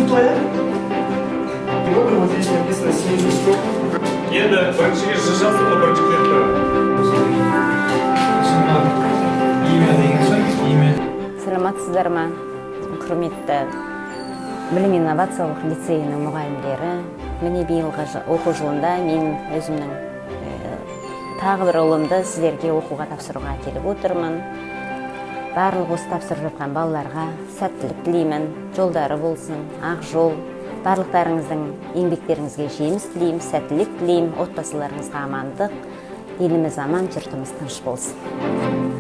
Твоя? Много вот здесь написано снизу стоп. Енді біріншіге Ж жазды ғой, бірінші клетка. Имя деген соң, имя. Саламатсыздар ма, құрметті білім инновациялық лицейінің мұғалімдері! Міне, биылғы оқу жылында мен өзімнің тағы бір ұлымды сіздерге оқуға тапсыруға әкеліп отырмын. Барлық осы тапсырып жатқан балаларға сәттілік тілеймін, жолдары болсын ақ жол. Барлықтарыңыздың еңбектеріңізге жеміс тілеймін, сәттілік тілеймін, отбасыларыңызға амандық, еліміз аман, жұртымыз тыныш болсын.